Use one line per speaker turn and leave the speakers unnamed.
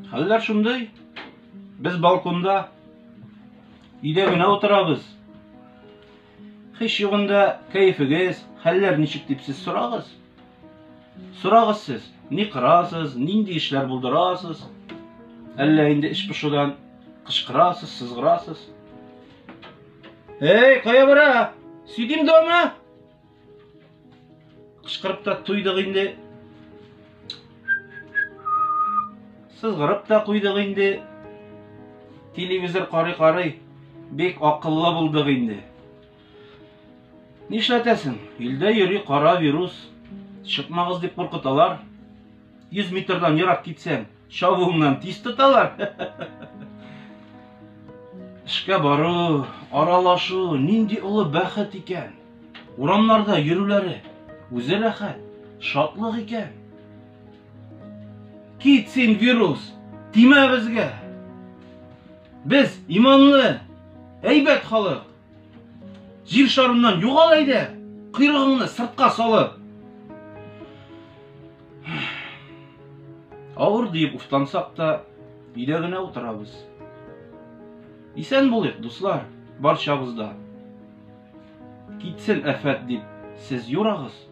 Хәлләр шундый. Без балконда өйдә генә утырабыз. Һич югында кәефегез, хәлләр ничек дип сез сорагыз. Сорагыз сез, ни кырасыз, нинди эшләр булдырасыз? Әллә инде эш пошудан кычкырасыз, сызгырасыз? Эй, кая бара? Сидим дома? Кычкырып та туйдык инде. Сызгырып та куйдык инде. Телевизор карый-карый бик акыллы булдык инде. Нишләтәсең? Илдә йөри кара вирус. Чыкмагыз дип куркыталар. 100 метрдан ерак китсәң, чабуыңнан тиз тоталар. Эшкә бару, аралашу нинди олы бәхет икән. Урамнарда йөрүләре үзе рәхәт, шатлык икән. Кит син, вирус, тимә безгә. Без иманлы, әйбәт халык. Җир шарыннан югал әйдә, койрыгыңны сыртка салып. Авыр диеп уфтансак та, өйдә генә утырабыз. Исән булыйк, дуслар, барчабыз да. Китсен афәт дип, сез юрагыз.